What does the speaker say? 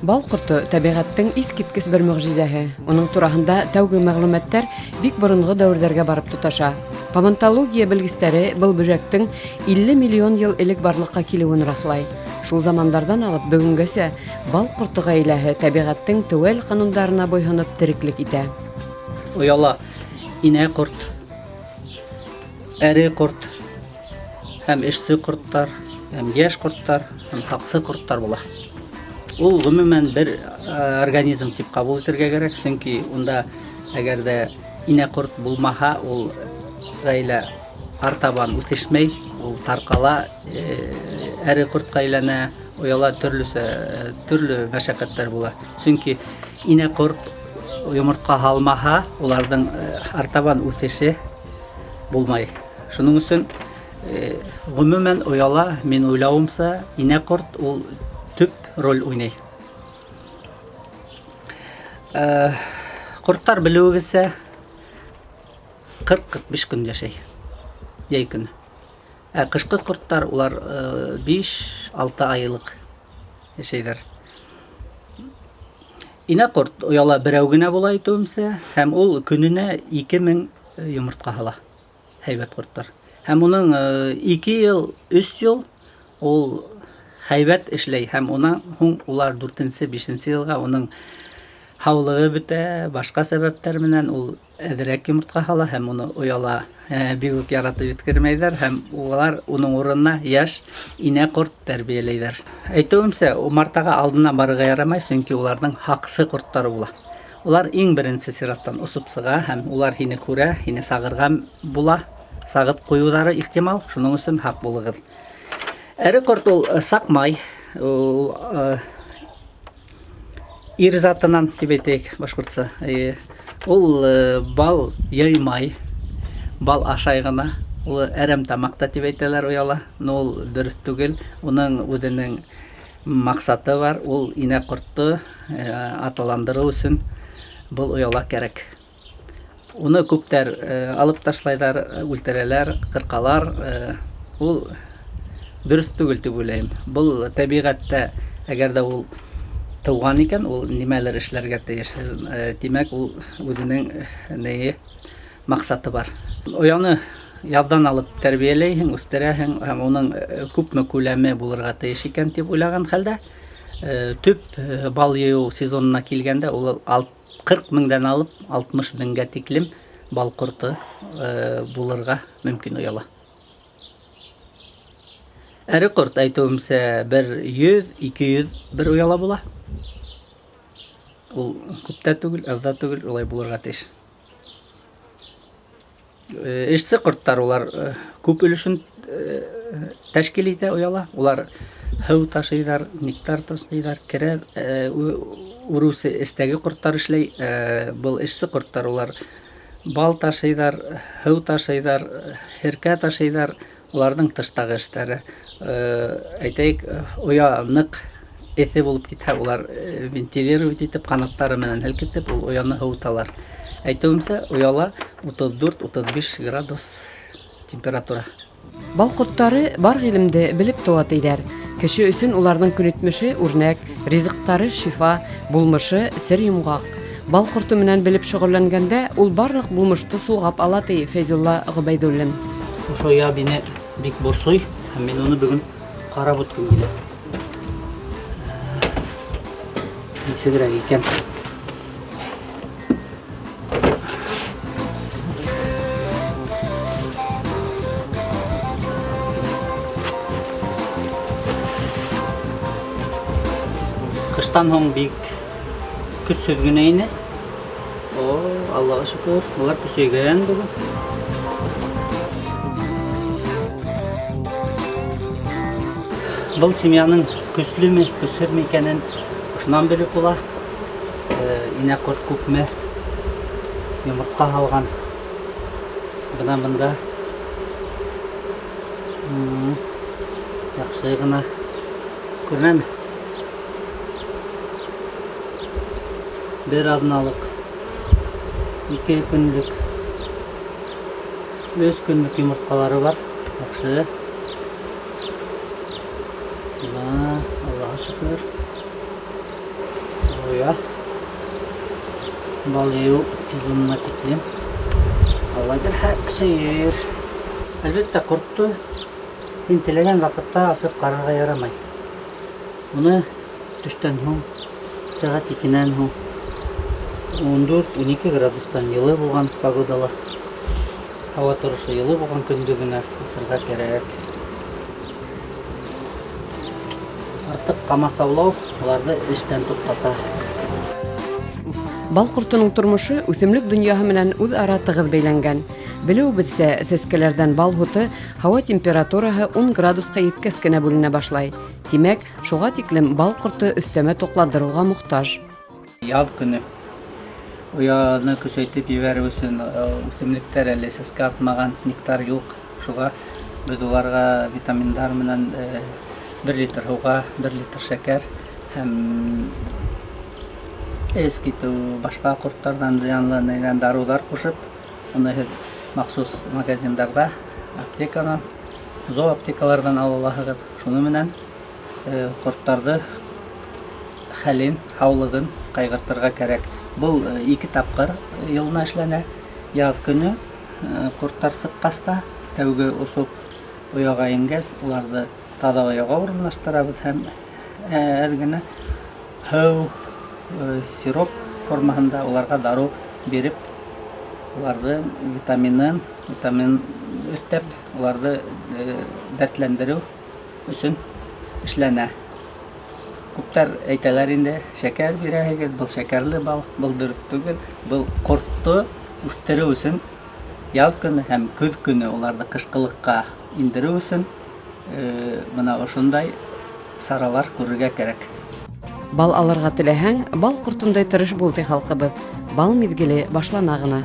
Бал корты табигатьтең иҫкиткес бер мөгъҗизәһе. Уның тураһында тәүге мәгълүматтар бик борынгы дәүерҙәргә барып тоташа. Памонтология белгестәре был бөжәктең 50 миллион йыл элек барлыҡҡа килеүен раҫлай. Шул замандарҙан алып бөгөнгәсә бал ҡорто ғаиләһе тәбиғәттең теүәл ҡанундарына буйһоноп тереклек итә. Ояла инә ҡорт, әре ҡорт һәм эшсе ҡорттар, һәм йәш ҡорттар, һәм һаҡсы ҡорттар була. Ул гомумән бер организм тип ҡабул итергә кәрәк, сөнки унда әгәр ҙә инә ҡорт булмаһа, ул ғаилә артабан үҫешмәй, ул тарҡала, әре ҡортҡа әйләнә, ояла төрлөсә төрлө мәшәҡәттәр була. Сөнки инә ҡорт йомортҡа һалмаһа, уларҙың артабан үҫеше булмай. Шуның өсөн ғөмүмән ояла, мин уйлауымса, инә ҡорт ул төп роль уйнай. Ҡорттар белеүегеҙсә 40-45 көн йәшәй йәй көнө. Ә ҡышҡы ҡорттар улар 5-6 айлыҡ йәшәйҙәр. Инә ҡорт ояла берәү генә була әйтеүемсә, һәм ул көнөнә 2000 йомортҡа һала. Һәйбәт ҡорттар. Һәм уның 2 йыл, 3 йыл ул һәйбәт эшләй һәм унан һуң улар 4-нсе, 5-нсе йылға уның һаулығы бөтә, башҡа сәбәптәр менән ул әҙерәк йомортҡа һала һәм уны ояла бик үк яратып еткермәйҙәр һәм улар уның урынына йәш инә ҡорт тәрбиәләйҙәр. Әйтеүемсә, умартаға алдынан барырға ярамай, сөнки уларҙың һаҡсы ҡорттары була. Улар иң беренсе сираттан осоп сыға һәм улар һине күрә, һине сағырға була, сағып ҡуйыуҙары ихтимал, шуның өсөн һаҡ булығыҙ. Әре ҡорт ул саҡмай, ул ир затынан тип әйтәйек башҡортса. Ул бал йыймай, бал ашай ғына. Ул әрәм тамаҡ та тип әйтәләр ояла, но ул дөрөҫ түгел. Уның үҙенең маҡсаты бар, ул инә ҡортто аталандырыу өсөн был ояла кәрәк. Уны күптәр алып ташлайҙар, үлтерәләр, ҡырҡалар. Ул дөрөҫ түгел тип уйлайым. Был тәбиғәттә әгәр ҙә ул тыуған икән, ул нимәлер эшләргә тейеш. Тимәк, ул үҙенең нее маҡсаты бар. Ояны яҙҙан алып тәрбиәләйһең, үҫтерәһең һәм уның күпме күләме булырға тейеш икән тип уйлаған хәлдә, төп бал йыйыу сезонына килгәндә ул 40 меңдән алып 60 меңгә тиклем бал ҡорто булырға мөмкин ояла. Әре ҡорт әйтеүемсә бер 100-200 бер ояла була. Ул күп тә түгел, аҙ ҙа түгел, улай булырға тейеш. Эшсе ҡорттар улар күп өлөшөн тәшкил итә ояла. Улар һыу ташыйҙар, нектар ташыйҙар, керә, үреүсе эстәге ҡорттар эшләй. Был эшсе ҡорттар улар бал ташыйҙар, һыу ташыйҙар, һеркә ташыйҙар. Уларҙың тыштағы эштәре. Әйтәйек, оя ныҡ эҫе булып китһә, улар вентилировать итеп, ҡанаттары менән һелкетеп, ул ояны һыуыталар. Әйтеүемсә, ояла 34-35 градус температура. Бал ҡорттары бар ғилемде белеп тыуа тиҙәр. Кеше өсөн уларҙың көнитмеше үрнәк, ризыҡтары шифа, булмышы сер йомғаҡ. Бал ҡорто менән белеп шөғөлләнгәндә ул барлыҡ булмышты сулғап ала, ти Фәйзулла Ғөбәйҙуллин. Ошо оя мине бик борсой, һәм мин уны бөгөн ҡарап үткем килә. Нисегерәк икән? Ҡыштан һуң бик көсһөҙ генә ине. О, Аллаға шөкөр, улар көсәйгән бөгөн. Был семьяның көслөмө, көсһөҙмө икәнен ошонан белеп була. Инә ҡорт күпме йомортҡа һалған. Бына бында яҡшы ғына күренәме? Бер аҙналыҡ, 2 көнлөк, 3 көнлөк йомортҡалары бар. Яҡшы. Бына, Аллаға шөкөр. Оя. Бал йыйыу сезонына тиклем. Алла бирһә, көсәйер. Әлбиттә, ҡортто һин теләгән ваҡытта асып ҡарарға ярамай. Уны төштән һуң, сәғәт икенән һуң, 14-12 градустан йылы булған погодала, һауа торошо йылы булған көндө генә асырға кәрәк. Артыҡ ҡамасаулау уларҙы эштән туҡтата. Бал ҡортоноң тормошо үҫемлек донъяһы менән үҙ-ара тығыҙ бәйләнгән. Белеүебеҙсә, сәскәләрҙән бал һуты һауа температураһы 10 градусҡа еткәс кенә бүленә башлай. Тимәк, шуға тиклем бал ҡорто өҫтәмә туҡландырыуға мохтаж. Яҙ көнө ояны көсәйтеп ебәреү өсөн үҫемлектәр әле сәскә атмаған, нектар юҡ. Шуға беҙ уларға витаминдар менән 1 литр һыуға 1 литр шәкәр һәм эс китеү, башҡа ҡорттарҙан зыянлы нәйҙән дарыуҙар ҡушып, уны һеҙ махсус магазиндарҙа, аптеканан, зооаптекаларҙан ала алаһығыҙ. Шуны менән ҡорттарҙы хәлен, һаулығын ҡайғыртырға кәрәк. Был 2 тапҡыр йылына эшләнә. Яҙ көнө ҡорттар сыҡҡас та тәүге осоп ояға ингәс, уларҙы таҙа ояға урынлаштырабыҙ һәм әҙ генә һыу, сироп формаһында уларға дарыу биреп, уларҙы витаминын, витамин өҫтәп, уларҙы дәртләндереү өсөн эшләнә. Күптәр әйтәләр инде, шәкәр бирәһегеҙ, был шәкәрле бал, был дөрөҫ түгел, был ҡортто үҫтереү өсөн яҙ көнө һәм көҙ көнө уларҙы ҡышҡылыҡҡа индереү өсөн бына ошондай саралар күрергә кәрәк. Бал алырға теләһәң, бал ҡортондай тырыш бул, ти халҡыбыҙ. Бал миҙгеле башлана ғына.